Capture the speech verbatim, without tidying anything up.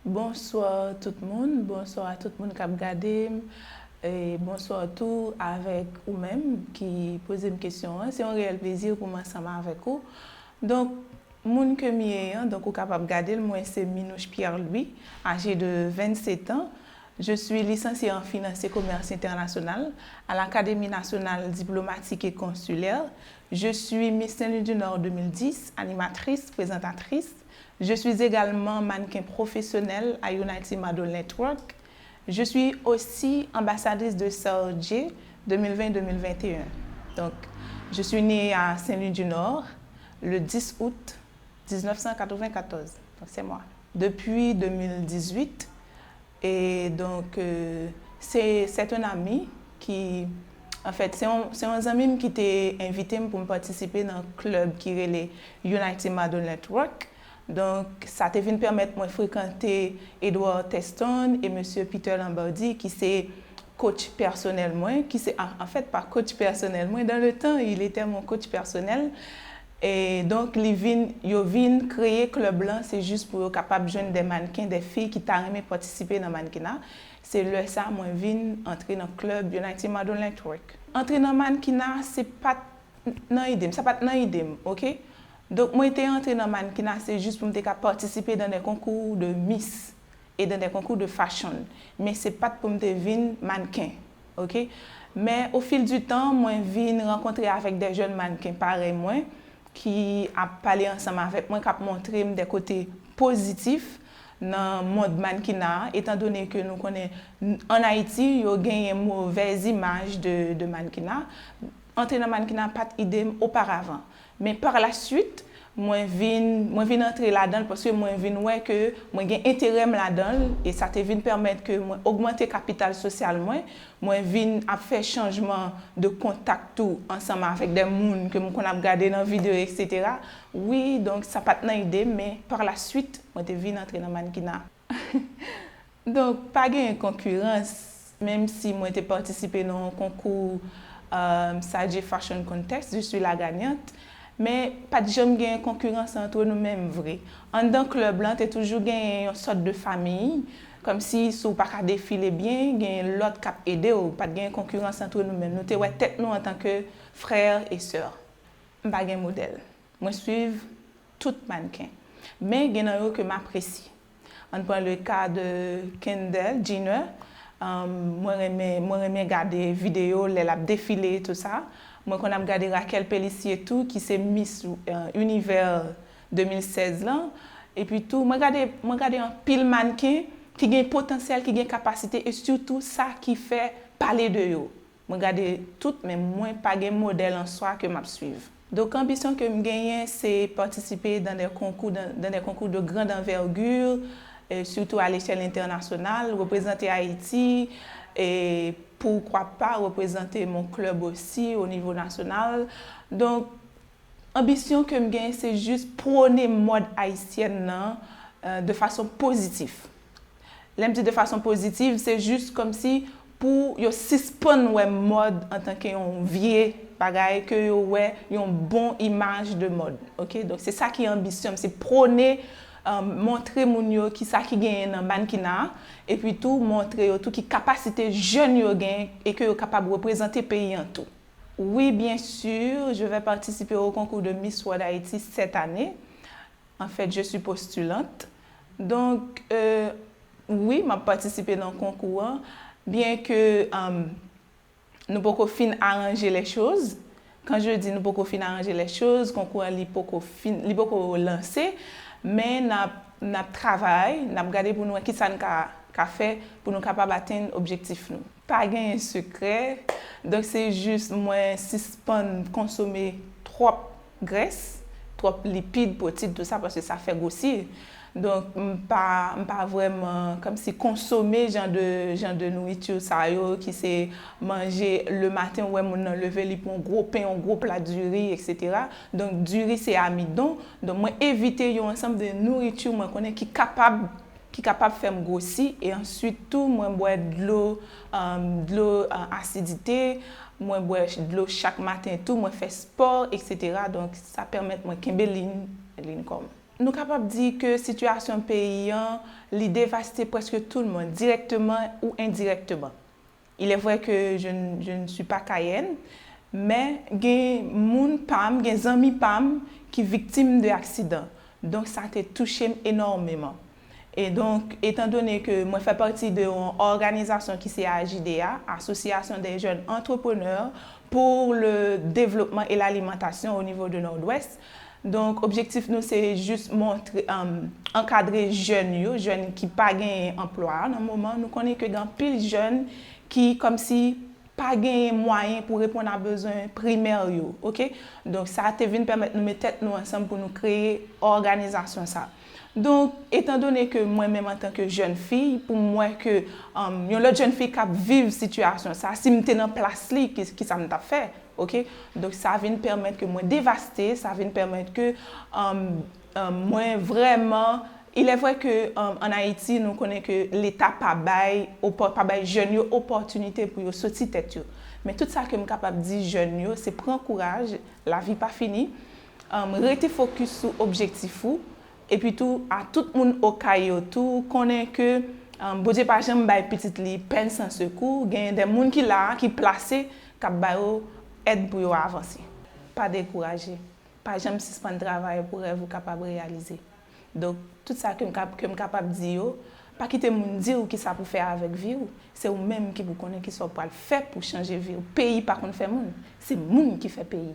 Bonsoir tout moun, bonsoir a tout moun k ap gade m, e bonsoir tou avèk ou menm ki poze m kesyon an. Se yon reyèl plezi pou m ansanm avèk ou. Donk, moun ke m ye an, donk ou kapab gade l, mwen se Minouche Pierre Louis, âgée de vingt-sept ans. Je suis licenciée en finance et commerce international à l'Académie nationale diplomatique et consulaire. Je suis Miss Saint-Louis du Nord deux mille dix, animatrice, présentatrice. Je suis également mannequin professionnel à United Model Network. Je suis aussi ambassadrice de Sarje deux mille vingt deux mille vingt et un. Donc, je suis née à Saint-Louis du Nord le dix août dix-neuf cent quatre-vingt-quatorze. Donc, c'est moi. Depuis deux mille dix-huit, et donc, euh, c'est, c'est un ami qui, en fait, c'est un, c'est un ami qui t'a invité pour participer dans un club qui relève United Model Network. Donk, sa te vin pèmèt mwen frekante Edward Teston e mesye Peter Lombardi, ki se coach pèsonèl mwen, ki se, an, an fèt, pa coach pèsonèl mwen, dans le temps, il était mon coach personnel. E donk, li vin, yo vin kreye klèb lan, se jis pou yo kapab jwenn de mannken, de fi ki ta renmen patisipe nan mannkenna. Se lè sa, mwen vin antre nan klèb United Model Network. Antre nan mannkenna, se pa t nan ide m, sa pa t nan ide m, oke? Donk, mwen te antre nan mannkenna, se jis pou m te ka patisipe dans des concours de Miss et dans des concours de fashion. Men se pa t pou m te vin mannken, oke? Men, au fil du temps, mwen vin rankontre avèk de jèn mannken parèy mwen, ki ap pale ansanm avèk mwen, k ap montre m de kote pozitif nan mond mannkenna, etan done ke nou konnen, n-, ann Ayiti, yo genyen movèz imaj de, de mannkenna. Antre nan mannkenna pa t ide m oparavan. Men par la suite, mwen vin, mwen vin antre ladan l paske mwen vin wè ke mwen gen enterè m ladan l, e sa te vin pèmèt ke mwen ogmante kapital sosyal mwen, mwen vin ap fè chanjman de kontak tou ansanm avèk de moun ke m konn ap gade nan videyo, etsetera. Wi, donk, sa pa t nan ide m, men par la suite, mwen te vin antre nan mannkenna. Donk, pa gen konkirans, menm si mwen te patisipe nan yon konkou, euh, Sarje Fashion Contest, je suis la gagnante, men pa t janm gen konkirans antre nou menm vre. Anndan klèb lan, te toujou gen yon sòt de famiy, kòmsi si w pa ka defile byen, gen lòt k ap ede w, pa t gen konkirans antre nou menm. Nou te wè tèt nou antanke frè e sè. M pa gen modèl. Mwen swiv tout mannken. Men gen nan yo ke m apresye. Ann pran le ka de Kendall Jenner. Um, mwen renmen, mwen renmen gade videyo lè l ap defile, tou sa. Mwen konn ap gade Raquel Pellicier tou, ki se Miss, euh, Univers de mil sèz lan. Epi tou, mwen gade, mwen gade anpil mannken ki gen potansyèl, ki gen kapasite, e sitou sa ki fè pale de yo. Mwen gade tout, men mwen pa gen modèl an swa ke m ap swiv. Donk, anbisyon ke m genyen, se patisipe dans des concours, dans, dans des concours de grande envergure, euh, surtout à l'échelle internationale, reprezante Ayiti, e pourquoi pas reprezante mon club aussi au niveau national. Donk, anbisyon ke m genyen, se jis pwone mòd ayisyèn nan, euh, de fason pozitif. Lè m di de fason pozitif, se jis kòmsi pou yo sispann wè mòd antanke yon vye bagay, ke yo wè yon bon imaj de mòd. Oke? Donk, se sa ki anbisyon m, se pwone, euh, montre moun yo ki sa ki genyen nan mannkenna, epi tou montre yo tou ki kapasite jèn yo gen e ke yo kapab reprezante peyi an tou. Oui, bien sûr, je vais participer au concours de Miss World Haïti cette année. En fait, je suis postulante. Donk, euh, wi, m ap patisipe nan konkou an, byen ke, um, nou poko fin aranje les choses. Quand je dis nou poko fin aranje les choses, konkou an li poko fin, li poko lanse, men n ap, n ap travay, n ap gade pou nou wè kisa n ka, ka fè pou nou kapab atenn objektif nou. Pa genyen sekrè. Donk, se jis mwen sispann konsome twòp grès, twòp lipid, pwotid, tou sa, paske sa fè gwosi. Donk, m pa, m pa vrèman, kòmsi, konsome jan de, jan de nouriti sa yo, ki se manje le maten, ou wè moun nan leve, li pran yon gwo pen, yon gwo pla diri, etsetera. Donk, diri, se amidon. Donk, mwen evite yon ansanm de nouriti mwen konnen ki kapab ki kapab fè m gwosi, e answit tou, mwen bwè dlo, um, dlo, uh, asidite, mwen bwè ch-, dlo chak maten tou, mwen fè spò, etsetera. Donk, sa pèmèt mwen kenbe liy, liy kò m. Nou kapab di ke sitiyasyon peyi an, li devaste prèske tout moun, direkteman ou endirekteman. Il est vrai que je, n- je ne suis pas Cayenne, men gen moun pa m, gen zanmi pa m ki viktim de aksidan. Donk, sa te touche m enòmeman. E donk, etan done ke mwen fè pati de yon òganizasyon ki se A J D A, Association des Jeunes Entrepreneurs pour le Développement et l'Alimentation au niveau de Nord-Ouest, donk, objektif nou se jis montre, um, ankadre jèn yo, jèn ki pa genyen anplwa nan moman. Nou konnen ke gen anpil jèn ki kòmsi pa genyen mwayen pou reponn a bezwen primè yo, oke? Donk, sa te vin pèmèt nou met tèt nou ansanm pou nou kreye òganizasyon sa. Donk, etan done ke mwen menm antanke jèn fi, pou m wè ke um, yon lòt jèn fi k ap viv sitiyasyon sa, si m te nan plas li, ki, ki sa m t ap fè? Oke? Donk, sa vin pèmèt ke mwen devaste, sa vin pèmèt ke um, um, mwen vrèman. Il est vrai que um, an Ayiti, nou konnen ke Leta pa bay, opò- pa bay jèn yo opòtinite pou yo soti tèt yo. Men tout sa ke m kapab di jèn yo, se pran kouraj, lavi pa fini, um, rete fokis sou objektif ou, epi tou, a tout moun Okay yo tou, konnen ke um, Bondye pa janm bay pitit li pèn san sekou, genyen de moun ki la, ki plase, k ap ba yo èd pou yo avanse. Pa dekouraje. Pa janm sispann travay pou rèv ou kapab reyalize. Donk, tout sa ke m kap- ke m kapab di yo, pa kite moun di w ki sa pou fè avèk vi w. Se ou menm ki pou konnen ki sa w pral fè pou chanje vi w. Peyi pa konn fè moun. Se moun ki fè peyi.